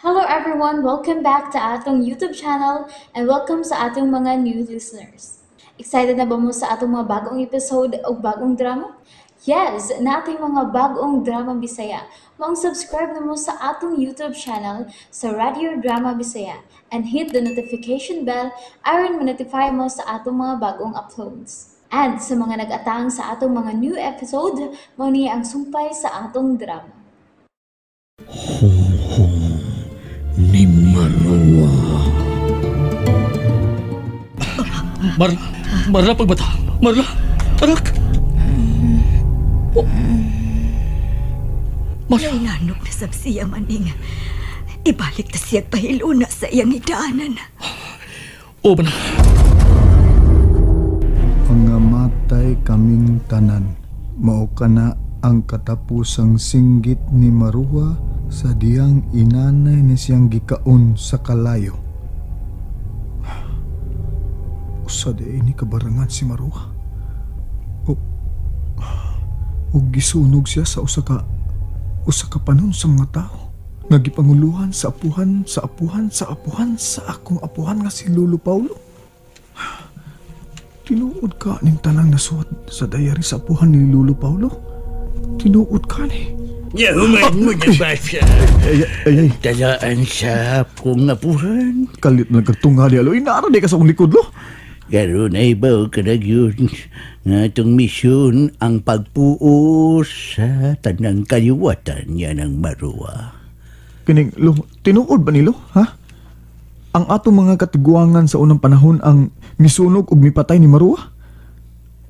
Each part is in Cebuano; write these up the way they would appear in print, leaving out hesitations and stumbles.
Hello everyone! Welcome back to atong YouTube channel and welcome sa atong mga new listeners. Excited na ba mo sa atong mga bagong episode o bagong drama? Yes! Nating mga bagong drama Bisaya. Maong subscribe na mo sa atong YouTube channel sa Radio Drama Bisaya and hit the notification bell aron ma-notify mo sa atong mga bagong uploads. And sa mga nag-atang sa atong mga new episode, mao ni ang sumpay sa atong drama. Hunghong ni Marwa. Marla, Marla, pagbata. Marla, anak. Oh. Marla. Nainanok na sab siya, maning. Ibalik ta siya pahiluna sa iyang idaanan. O, man. Pangamatay kaming tanan. Mao kana ang katapusang singgit ni Marwa sa diyang inanay ni siyang gikaon sa kalayo. Usa di ini kabarangan si Marwa. O gisunog siya sa usa ka panon sa mga tao. Nagipanguluhan sa apuhan, sa apuhan, sa apuhan, sa akong apuhan nga si Lolo Paulo. Tinuod ka ning tanang nasuwat sa diary sa apuhan ni Lolo Paulo? Tinuod ka ni? Yahuman mo na ba siya? Ay, ay, ay. Talaan sa akong apuhan. Kalit na nagkatunga ni Alo. Inaara di ka sa akong likod, lo. Karon ay baw ka na yun. Nga itong misyon ang pagpuos sa tanang kaliwatan niya ng Marwa. Kining, lo, tinuod ba nilo, ha? Ang atong mga katiguangan sa unang panahon ang misunog ug mipatay ni Marwa?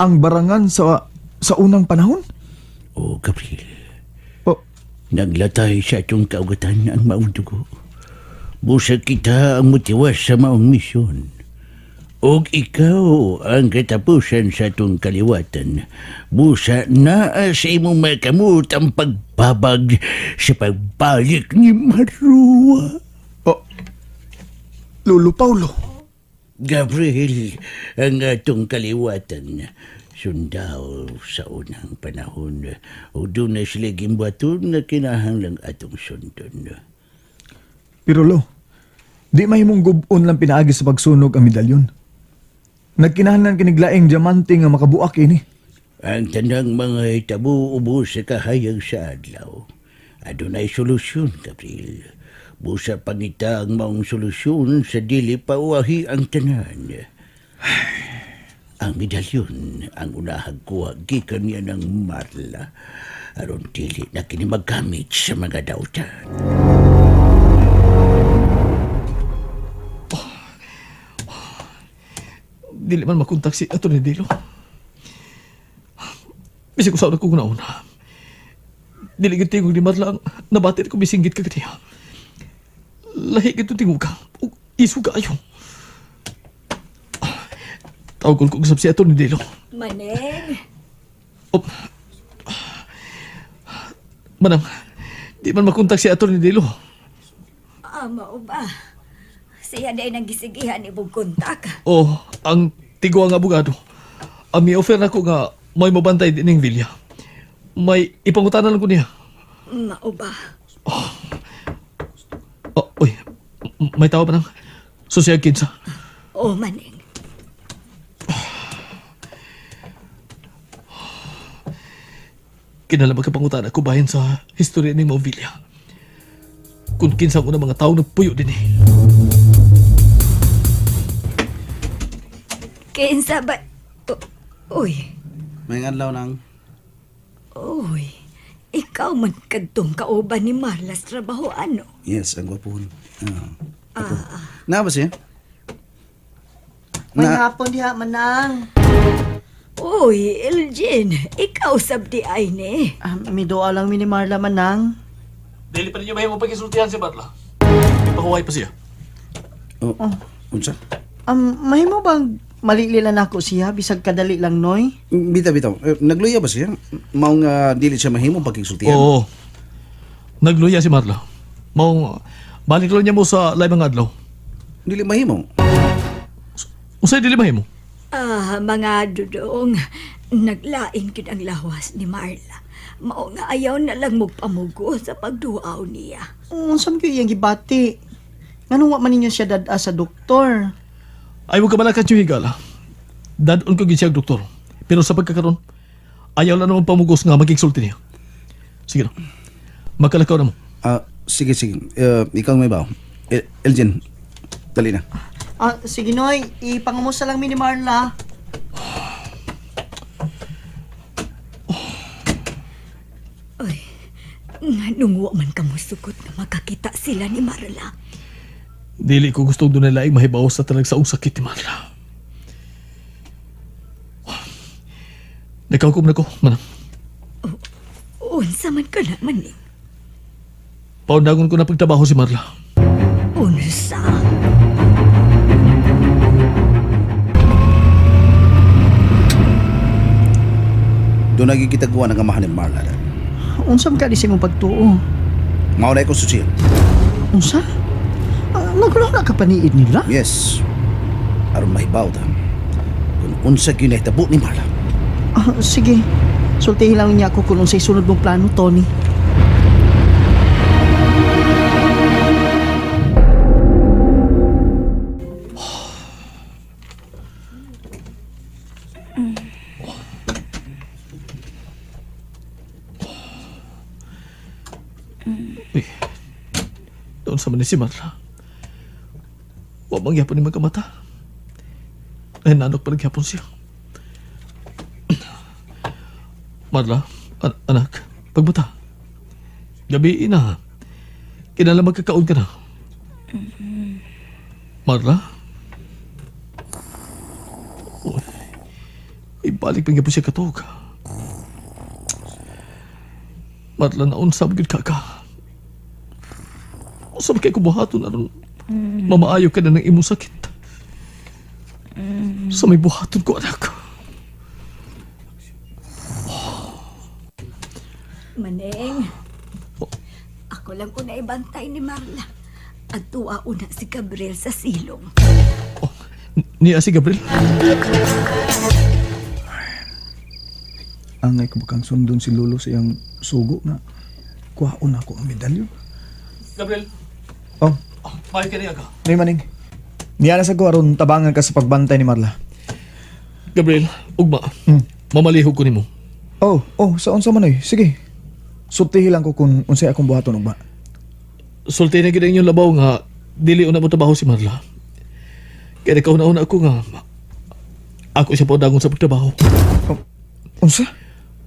Ang barangan sa unang panahon? O, Gabriel. Oh. Naglatay sa atong kaugatan ang maong dugo. Busag kita ang mutiwas sa maong misyon. Og ikaw ang katapusan sa atong kaliwatan. Busa naa sa imong makamot ang pagbabag sa pagbalik ni Marwa. Oh, Lolo Paulo. Gabriel, ang atong kaliwatan sundaw sa unang panahon. O doon na sila gimbaton na kinahanglang atong sundon. Pero lo, di mahimong gubon lang pinaagi sa pagsunog ang medalyon. Nagkinahanglan kiniglaing diamante nga makabuak ini. Ang tanang mga itabo ubos sa kahayag sa adlaw. Adunay solusyon, Gabriel. Busa pangita ang maong solusyon sa dili pauwahi ang tanan. Ang medalyon ang unahag kuha gikan niya ng Marla. Aron dili na kini magamit sa mga dautan. Oh. Dili man makontak si Atty. Dilo. Bisag usaw na ko una. Dili gyud tingog ni Marla ang nabati ko bisinggit ka kaniya. Lahi gyud tingog ka. Ug iso kaayo. Tawag ko usab si Atty. Dilo. Maneng. Oh. Manang, di man makontak si Atty. Dilo. Ah, mao ba? Siya day nang gisigihan ibong kontak. Oh, ang tiguang abogado. Ang mi-offer na ko nga may mabantay din ng villa. May ipangutanan lang ko niya. Mao ba? Oh. Oh, uy, may tao pa nang Susya Kinsa. Oh, Maneng. Kinala magkapangutana ko bahin sa historia ng mga villa. Kung kinsa ko na mga tao nagpuyo din eh. Kinsa ba? Uy. May adlaw nang. Uy, ikaw man kadtong kauban ni Marla sa trabaho, ano? Yes, ang gwapon. Na ba siya? May hapon diha, Manang. Uy, Elgin, ikaw sabdi ay ni. Midoa lang mi ni Marla, Manang. Dili pa ninyo mahimo pagkisultihan si Marla. Ipahuway pa siya. Oh, unsa? Mahimo bang malili lang ako siya, bisag kadali lang, Noy? Bitaw, bitaw. Nagluya ba siya? Maong dili siya mahimo pagkisultihan? Oo. Nagluya si Marla. Maong balik lang niya mo sa laimang adlaw. Dili mahimo? Unsay dili mahimo? Ah, mga dudong, naglain gid ang lawas ni Marla. Mao nga ayaw na lang magpamugo sa pagduaw niya. Unsa man gyud iyang gibati? Nganong wa man ninyo siya dad-a sa doktor? Ay, huwag ka malakat yung higala. Dadon ko gid siya doktor. Pero sa pagkakaroon, ayaw lang naman pamugos nga magigsulti niya. Sige na. Magkalakaw na mo. Sige, sige. Ikaw may baw. Elgin, dali na. Sige Noy, ipangumusta lang mi ni Marla. Ay, nganong wa man kamusugot nga makakita sila ni Marla. Dili ko gusto doon nila ay mahibaw sa talag saong sakit ni Marla. Nagkahukom na ko, manang. Unsa man ka na, maning. Paundangon ko na pagtrabaho si Marla. Unsa? Doon nagkikitaguan ang amahan ni Marla. Unsa man ka di sa imong pagtuo? Mao na akong susiyan. Unsa? Nagulo na ka paniid nila? Yes. Aron mahibaw ta. Kung unsa gyud nahitabo ni Marla. Sige. Sultihin lang niya ako kung unsay sunod mong plano, Tony. Uy, doon sa man ni si Marla. Wa bang yapon ni magkamata. Nahinanok pa nagyapon siya. Marla, anak, pagmata. Gabi na. Kinala magkakaon ka na. Marla? Uy, ibalik pa nga po siya katog. Marla, naunsa gyud ka ka. Unsa man kay kubuhaton aron mamaayo ka na ng imong sakit. Sa may buhaton ko, anak. Maneng, ako lang una ibantay ni Marla. At tuwa una si Gabriel sa silong. Oh, niya si Gabriel? Angay ko bakang sundon si Lolo sa iyang sugo na kuhaon ako ang medalyo. Gabriel! Oh. Mayo ka niya ka. Nay Maning, niya na sa ko aron tabangan ka sa pagbantay ni Marla. Gabriel, ugma. Mamalihog ko nimo. Oh, sa unsa man oy. Sige. Sultihi lang ko kung unsay akong buhaton ugma. Sulti na gid ang inyong labaw nga dili una mo trabaho si Marla. Kaya nagkauna-una ako nga ako siya paudangon sa pagtrabaho. Oh, unsa?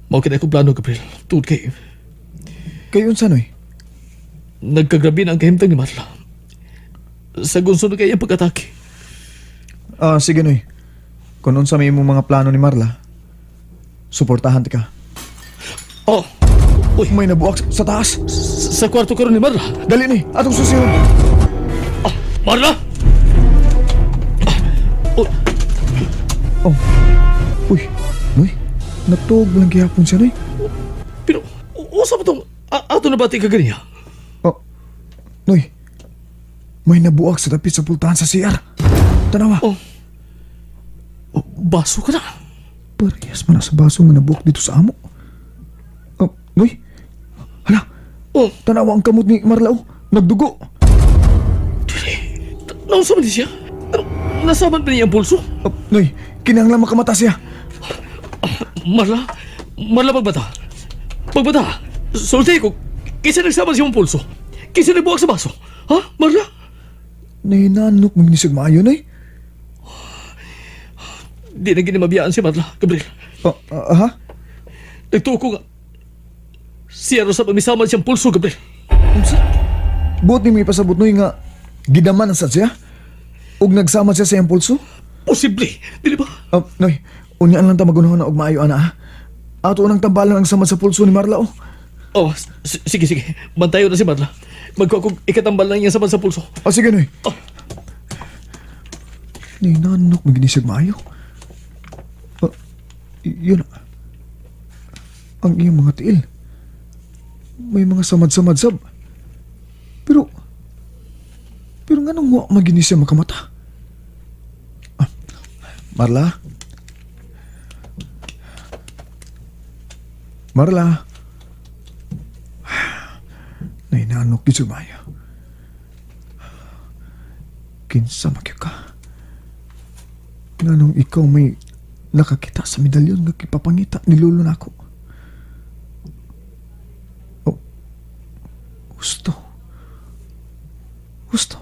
Mao kini akong plano, Gabriel. Tuod kay. Kay unsa noy? Nagkagrabi na ang kahimtang ni Marla. Sa gunso na kay iyang pag-atake. Sige noy. Kung unsa may imong mga plano ni Marla, suportahan ka. Oh. Uy. May nabuak sa taas. Sa kwarto karon ni Marla. Dali ni, atong susiyon. Marla! Oh. Oh. Uy, noy. Natuog lang gihapon siya, noy. Pero, usa pa tong ato na bati ka ganiya? Oh. Noy. May nabuak sa dapit sa pultahan sa CR. Tanawa. Oh. Oh, baso ka na. Parehas man na sa baso nga nabuak dito sa amo. Oh, noy. Hala. Oh. Tanawa ang kamot ni Marla, oh. Nagdugo. Dili. Nausa man siya? Nasaman pa niya ang pulso? Oh, noy, kinahanglan makamata siya. Marla, Marla, pagbata. Pagbata. Sulti ko, kinsa nagsaman siyang pulso? Kinsa nagbuwag sa baso? Ha, Marla? Nahinanok magnisig maayo, noy. Di na ginimabiyaan si Marla, Gabriel. Ha? Nagtuo ko nga. Siya ro sa pamisaman siyang pulso, Gabriel. Unsa? Buot ni may pasabot, noy, nga gidaman ang sad siya? Ug nagsama siya sa iyang pulso? Posible, dili ba? Noy, unyaan lang ta magunahon na og maayo, ana, ha? Ato unang tambalan ang samad sa pulso ni Marla, oh. Oh, sige, sige. Bantayo na si Marla. Magkuha kong ikatambal lang niya samad sa pulso. Oh, sige, noy. Oh. Ninanok, maginisig maayo. Oh, yun. Ang iyang mga tiil. May mga samad-samad sab. Pero nganong wa maginisig makamata? Marla? Marla? Nahinanok gid sumaya. Kinsa man gyud ka? Nganong ikaw may nakakita sa medalyon nga gipapangita ni lolo nako? Oh, husto. Husto.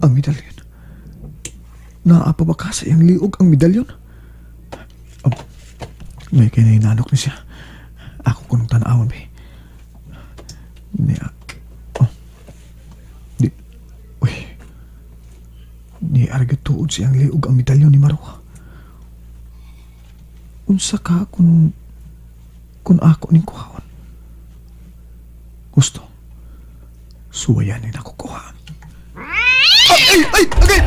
Ang medalyon. Naa pa ba ka sa iyang liog ang medalyon? Oh, may kinahinanok ni siya. Ako kunong tan-awon, be. Niya. Oh. Di. Uy. Ni arga tuod siyang liog ang medalyon ni Marwa. Unsa ka kung ako ning kuhaon? Gusto. Suwayan ni nako kuha. Ay! Ay! Ay!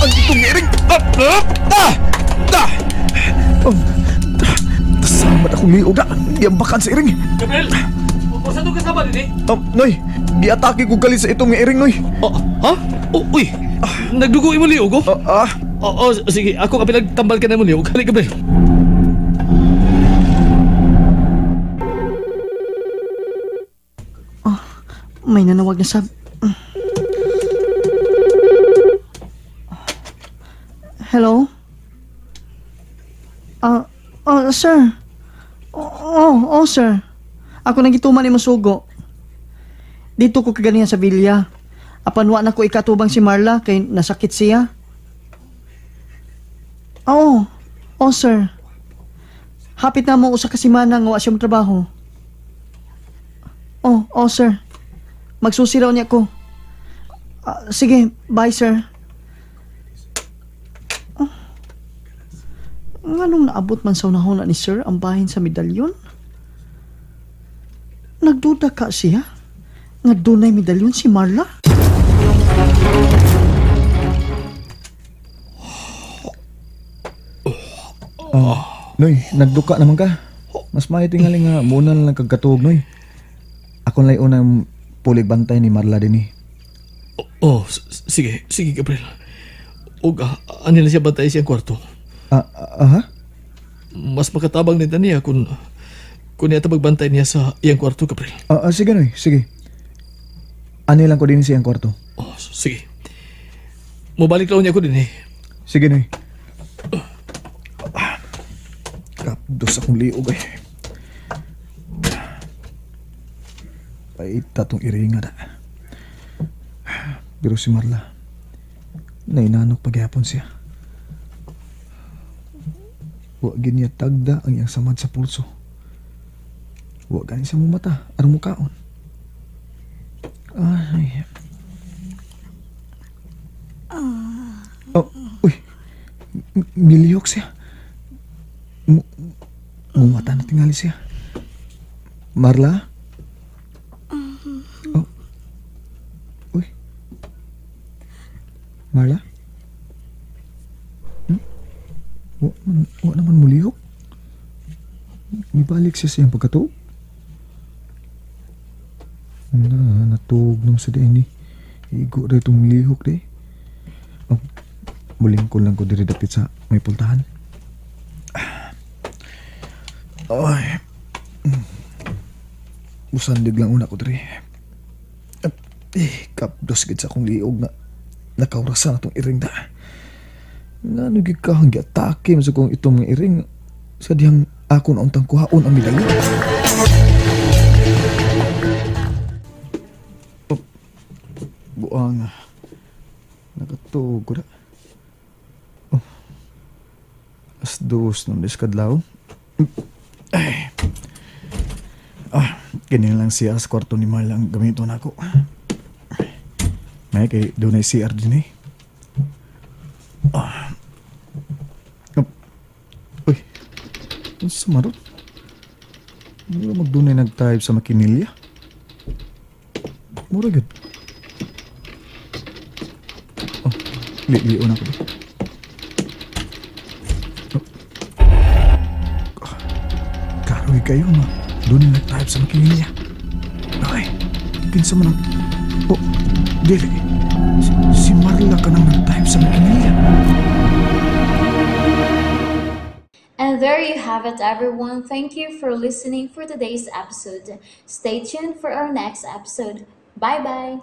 Ang itong iring! Tasamad akong liog na! Giambakan sa iring! Gabriel! Usa to kasama din eh? Noy! Giatake ko galit sa itong iring, Noy! Oh, ha? Oh, uy! Nagdugo imo liog, oh? Oh, sige. Ako kapil nagtambal ka na imo liog. Hali, Gabriel. Oh, may nanawag na sab... Hello? Sir. Oh, sir. Ako nang gituman nimo sugo. Dito ko kaganihan sa vilya. Apan wa na ko ikatubang si Marla kay nasakit siya. Oh, sir. Hapit na mo usa ka semana nga wa siya trabaho. Oh, sir. Magsusi raw niya ko. Sige, bye, sir. Oh. Nganong naabot man sa unahon ni sir ang bahin sa medalyon? Nagduda ka siya nga dunay medalyon si Marla? Noy, nagduka naman ka. Mas maayo tingali nga muna na lang kagkatuog, Noy. Ako lay unang pulig bantay ni Marla din eh. Oh, sige, sige Gabriel. Og ani na siya bantay siyang kwarto. Aha? Mas makatabang nita niya kung niya magbantay niya sa iyang kwarto, Gabriel. Sige, Noy, sige. Ani lang ko din sa iyang kwarto. Oh, sige. Mobalik lang niya ko din eh. Sige, Noy. Kapdos akong liog eh. Paita tong iringa na. Pero si Marla, nainanok pagyapon siya. Wa gid niya tagda ang iyang samad sa pulso. Wa gani siya mumata aron mukaon. Ay. Oh, uy. Miliyok siya. Mumata na tingali siya. Marla? Oh. Uy. Marla? Hmm? Wa naman mulihok. Nibalik siya sa iyang pagkatuog. Na, natuog nung sa diin ni. Igo rin itong lihok di. Oh, mulingkol lang ko diri dapit sa may pultahan. Ay. Musandig lang una ko diri. Eh, kapdos gid sa akong liog na nakaurasan atong iring da. Ngano gid ka ang giatake man sa kong itong mga iring sa dihang ako na untang kuhaon ang medalyon. Oh, buang. Nakatuog ko na. Oh. 2:00 nung diskadlaw. Ay. Ah, ganyan lang siya sa kwarto ni Marla ang gamiton ako. May kay doon ay CR din eh. Ah. Oh. Uy. Ang sumarot. Mura magdunay nag-type sa makinilya. Mura gud. Oh, lion ako. Oh. Karoy kayo ma. Doon nag-type sa makinilya. Okay. Kinsa man ang... Oh, dili. Si Marla ka nang nag-type sa makinilya. And And there you have it, everyone. Thank you for listening for today's episode. Stay tuned for our next episode. Bye bye.